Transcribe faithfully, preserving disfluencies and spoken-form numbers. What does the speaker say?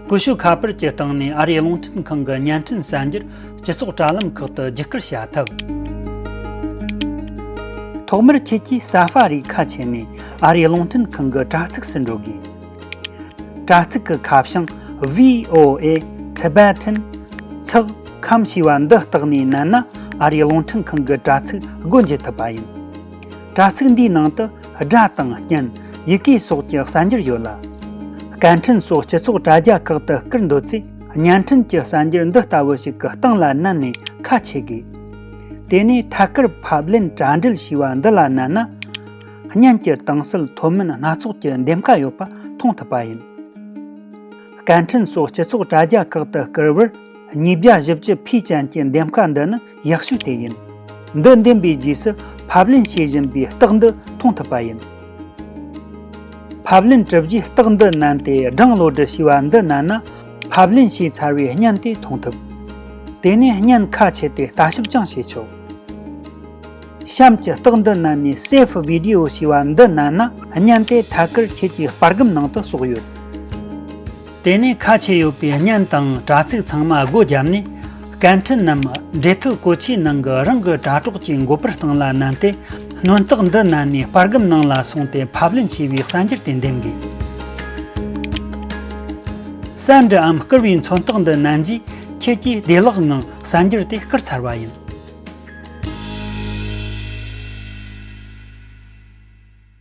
ཀུ་ཤུ་ཁ་པར་གྱི་སྟེང་ནས་ཨ་རིའི་རླུང་འཕྲིན་ཁང་གི་བརྙན་འཕྲིན་གསར་འགྱུར་སྤྱི་ཚོགས་དྲ་ལམ་ཁག་ཏུ་བརྒྱུད་སྐུར་བྱ་ཐབས། ཐོག་མར་ཁྱེད་ཀྱིས་Safari ཁ་ཕྱེ་ནས་ཨ་རིའི་རླུང་འཕྲིན་ཁང་གི་དྲ་ཚིགས་སུ་འགྲོ་དགོས། དྲ་ཚིགས་ཀྱི་ཁ་བྱང་V O A Tibetan ཚགས་ཁམས་ཞེས་པ་འདི་བཏགས་ནས་བསྣན་ན། ཨ་རིའི་རླུང་འཕྲིན་ཁང་གི་དྲ་ཚིགས་སྒོ་འབྱེད་ཐུབ་པ་ཡིན། དྲ་ཚིགས་འདིའི་ནང་དུ་སྒྲ་དང་བརྙན། ཡི་གེ་སོགས་ཀྱི་གསར་འགྱུར་ཡོད་ལ། སྐད་འཕྲིན་སོགས་སྤྱི་ཚོགས་དྲ་རྒྱ་ཁག་ཏུ་བསྐུར་འདོད་ཚེ། བརྙན་འཕྲིན་གྱི་གསར་འགྱུར་འདི་ལྟ་བུ་ཞིག་གི་སྟེང་ལ་མནན་ནས་ཁ་ཕྱེ་དགོས། དེ་ནས་ཐད་ཀར་ཕབ་ལེན་དྲ་འབྲེལ་ཞེས་པ་འདི་ལ་མནན་ན། བརྙན་གྱི་སྟེང་གསལ་མཐོ་དམན་སྣ་ཚོགས་ཀྱི་འདེམས་ཀ་ཡོད་པ་མཐོང་ཐུབ་པ་ཡིན། སྐད་འཕྲིན་སོགས་སྤྱི་ཚོགས་དྲ་རྒྱ་ཁག་ཏུ་བསྐུར་བར། ཉིས་བརྒྱ་བཞི་བཅུ་P ཅན་གྱི་འདེམས་ཀ་འདི་ནི་ཡག་ཤོས་དེ་ཡིན། འདི་འདེམས་པའི་རྗེས་སུ་ཕབ་ལེན་བྱེད་བཞིན་པའི་རྟགས་འདི་མཐོང་ཐུབ་པ་ཡིན། ཕབ་ལེན་གྲུབ་རྗེས་རྟགས་འདི་མནན་ཏེ་Download ཞེས་པ་འདི་མནན་ན། ཕབ་ལེན་བྱས་ཚར་བའི་བརྙན་དེ་མཐོང་ཐུབ། དེ་ནས་བརྙན་ཁ་ཕྱེ་སྟེ་ལྟ་ཞིབ་ཀྱང་བྱེད་ཆོག་གཤམ་གྱི་རྟགས་འདི་མནན་ནས་Save Video ཞེས་པ་འདི་མནན་ན། བརྙན་དེ་ཐད་ཀར་ཁྱེད་ཀྱི་པར་སྒམ་ནང་དུ་སོགས་ཡོད། དེ་ནས་ཁ་ཕྱེ་ཡོད་པའི་བརྙན་དང་དྲ་ཚིགས་ཚང་མ་སྒོ་བརྒྱབ་ནས། སྐད་འཕྲིན་ནམ་འབྲེལ་མཐུད་གོ་ཆའི་ནང་གི་རང་གི་དྲ་གྲོགས་ཀྱི་མགོ་པར་སྟེང་ལ་མནན་ཏེ། སྣོན་རྟགས་འདི་མནན་ནས་པར་སྒམ་ནང་ལ་སོང་སྟེ་ཕབ་ལེན་བྱས་པའི་གསར་འགྱུར་དེ་འདེམས་དགོས། Send འམ་བསྐུར་བའི་མཚོན་རྟགས་འདི་མནན་རྗེས་ཁྱེད་ཀྱིས་བདེ་བླག་ངང་གསར་འགྱུར་དེ་བསྐུར་ཚར་བ་ཡིན།